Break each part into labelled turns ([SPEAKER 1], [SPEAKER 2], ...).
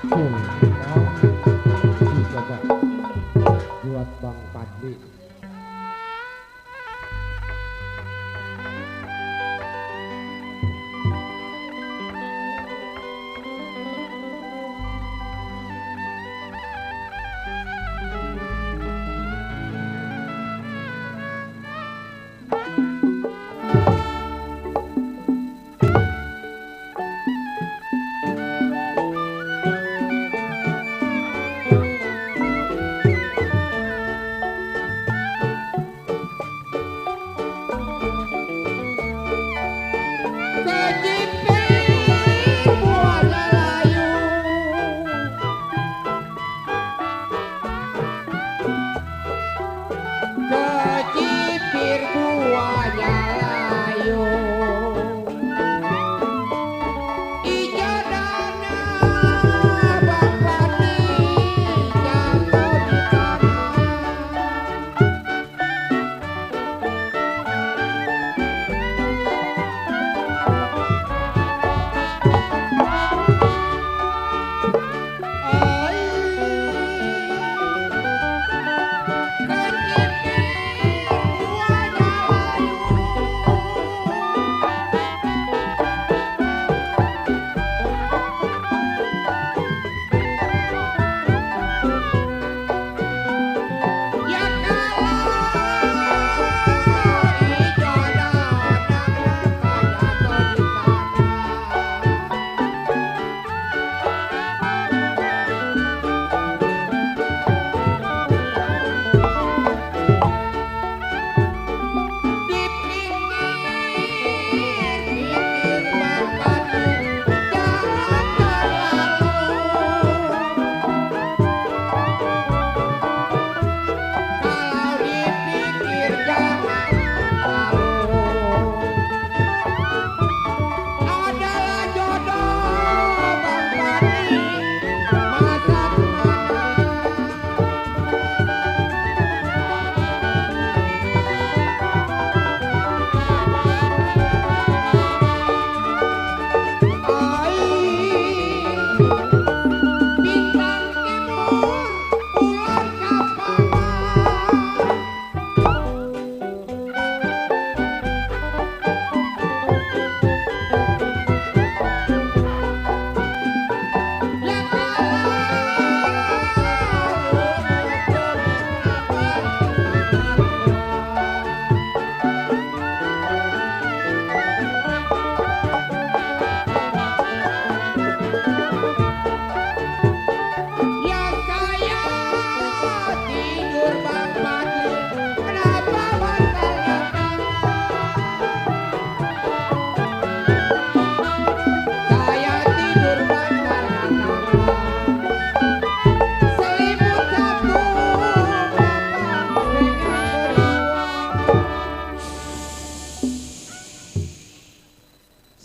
[SPEAKER 1] Coba buat Bang Padli.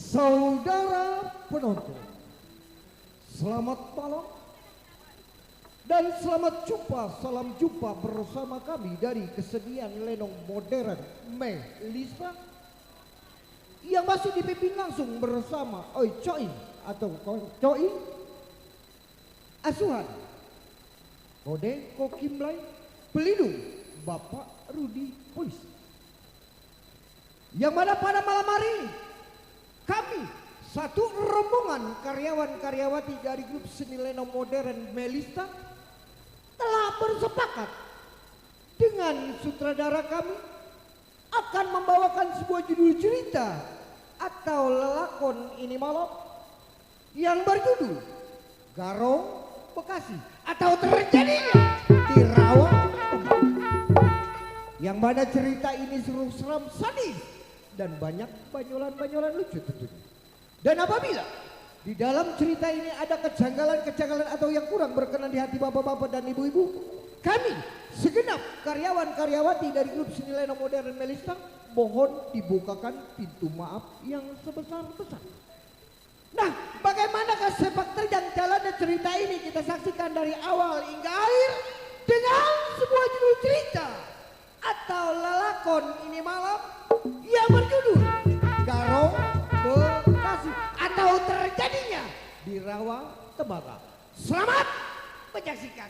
[SPEAKER 1] Saudara penonton, selamat malam dan selamat jumpa, salam jumpa bersama kami dari kesenian lenong modern Melista yang masih dipimpin langsung bersama Oi Choi atau Choi Asuhan Kode Kokimlai pelindung Bapak Rudi Polisi, yang mana pada malam hari ini kami satu rombongan karyawan-karyawati dari grup seni lenong modern Melista telah bersepakat dengan sutradara kami akan membawakan sebuah judul cerita atau lelakon ini malam yang berjudul Garong Bekasi atau terjadinya di Rawa, yang mana cerita ini seram sadis dan banyak banyolan-banyolan lucu tentunya. Dan apabila di dalam cerita ini ada kejanggalan-kejanggalan atau yang kurang berkenan di hati bapak-bapak dan ibu-ibu, kami segenap karyawan-karyawati dari grup seni lenong modern Melista mohon dibukakan pintu maaf yang sebesar-besar. Nah, bagaimanakah sepak terjang jalannya cerita ini kita saksikan dari awal hingga akhir dengan sebuah judul cerita atau lelakon ini malam yang berjudul Garong Bekasi atau terjadinya di Rawa Tembaka. Selamat menyaksikan.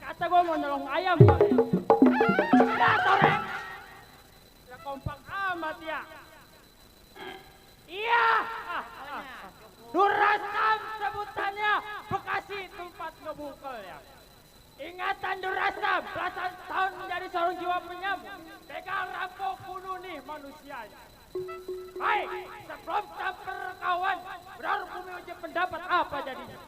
[SPEAKER 2] Kata gue mau nolong ayam. Ya torek. Ya kompak amat ya. Iya. Durasam sebutannya Bekasi tempat ngebungkel ya. Ingatan Durasam belasan tahun menjadi seorang jiwa penyambung. Pegang rampok bunuh nih manusianya. Baik, sebelum sampai rekawan, benar bumi uji pendapat apa jadinya?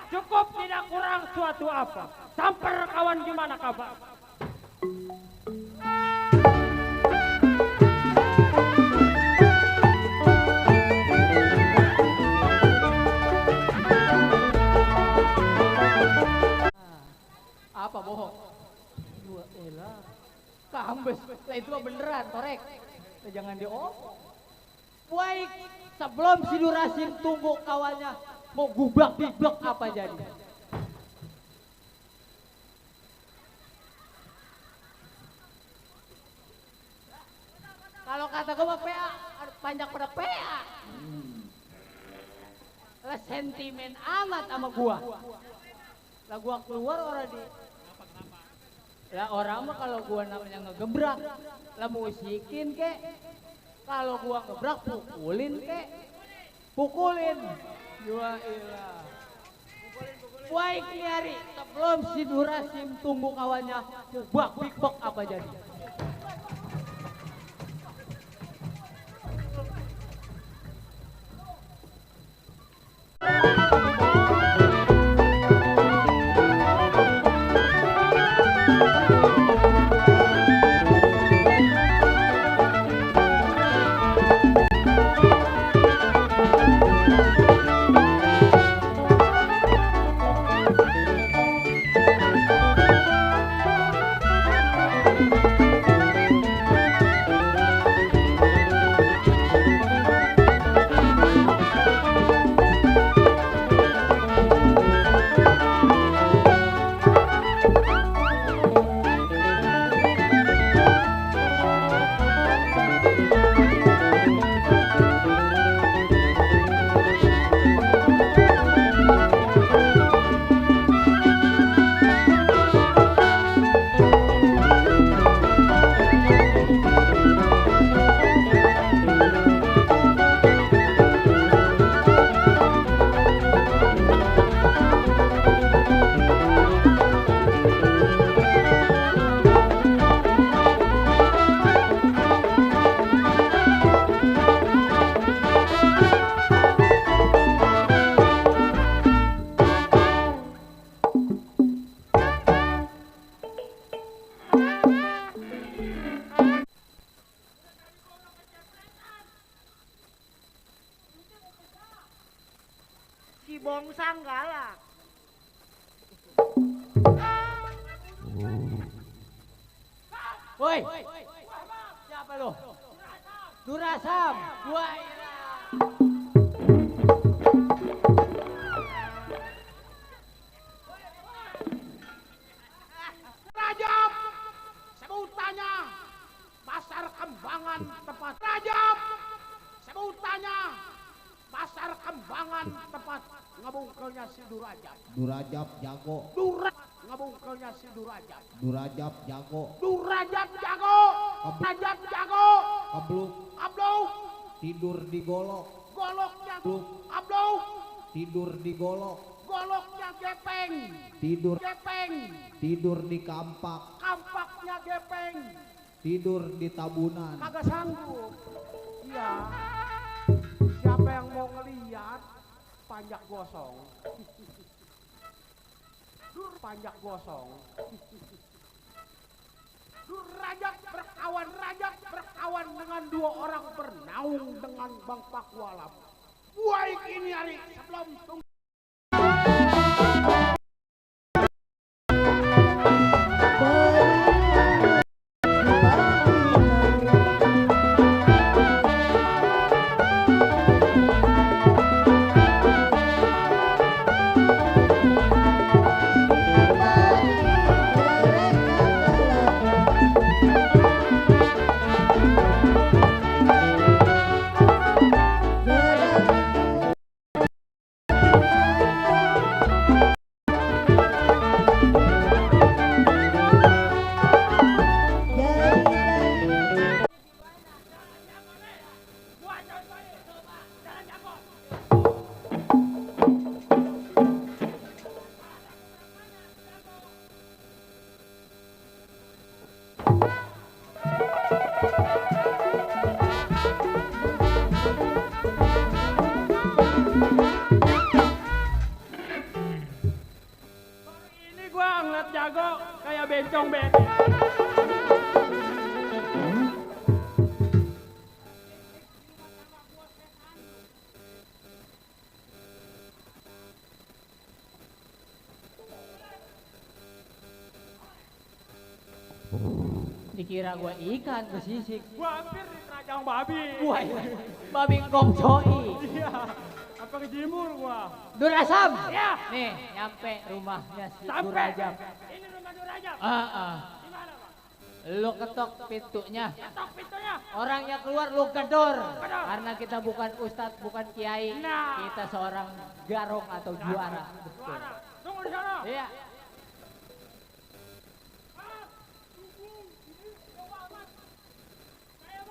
[SPEAKER 2] Cukup tidak kurang suatu apa. Samper kawan gimana kabar?
[SPEAKER 3] Apa bohong? Dua elah. Kambes, lah itu mah beneran, torek. Jangan diomong. Baik, sebelum si Durasim tunggu kawannya mau gubrak diblok apa jadi? Kalau kata gue mah PA, panjang pada PA. Lah sentimen amat sama gua. Lah gua keluar orang di lah orang mah kalau gua namanya ngegebrak, lah musikin kek. Kalau gua ngebrak pukulin kek. Pukulin. Dua ilah. Baik nih hari, sebelum si Durasim tunggu kawannya, bak bik apa jadi?
[SPEAKER 4] bongsang galak.
[SPEAKER 3] Woi, siapa lo? Durasam, gua
[SPEAKER 4] Rajab, sebutannya Pasar Kembangan tempat Rajab, sebutannya Pasar Kembangan tempat ngebungkelnya si Durajab.
[SPEAKER 1] Durajab jago,
[SPEAKER 4] Ngebungkelnya si Durajab.
[SPEAKER 1] Durajab jago,
[SPEAKER 4] Durajab jago, Durajab jago.
[SPEAKER 1] kebluk,
[SPEAKER 4] Abluk,
[SPEAKER 1] tidur di golok,
[SPEAKER 4] goloknya
[SPEAKER 1] Bluk.
[SPEAKER 4] abluk,
[SPEAKER 1] tidur di golok,
[SPEAKER 4] goloknya gepeng,
[SPEAKER 1] tidur
[SPEAKER 4] gepeng,
[SPEAKER 1] tidur di kampak,
[SPEAKER 4] kampaknya gepeng,
[SPEAKER 1] tidur di tabunan.
[SPEAKER 4] kagak sanggup. Iya. Siapa yang mau ngeliat panjak gosong? Dur panjak gosong. Dur Rajab berkawan dengan dua orang bernaung dengan Bang Pakualam. Baik ini hari sebelum tunggu. Ini gua ngeliat jago kayak bencong bete.
[SPEAKER 3] dikira gua ikan besisik.
[SPEAKER 2] Gua hampir diterajang babi.
[SPEAKER 3] Wah, babi gomsoi.
[SPEAKER 2] Iya. Apa kejimur gua?
[SPEAKER 3] Durasam.
[SPEAKER 2] Ya.
[SPEAKER 3] Nih, nyampe rumahnya si
[SPEAKER 2] Sampai.
[SPEAKER 3] Durajab.
[SPEAKER 2] Ini rumah Durajab.
[SPEAKER 3] Ah, ah.
[SPEAKER 2] Di mana, Pak?
[SPEAKER 3] Lu ketok pintunya.
[SPEAKER 2] Ketok pintunya.
[SPEAKER 3] Orangnya keluar lu gedor.
[SPEAKER 2] Gedor.
[SPEAKER 3] Karena kita bukan ustadz, bukan kiai.
[SPEAKER 2] Nah.
[SPEAKER 3] Kita seorang garong atau juara. Betul.
[SPEAKER 2] Suara. Tunggu di sana.
[SPEAKER 3] Iya.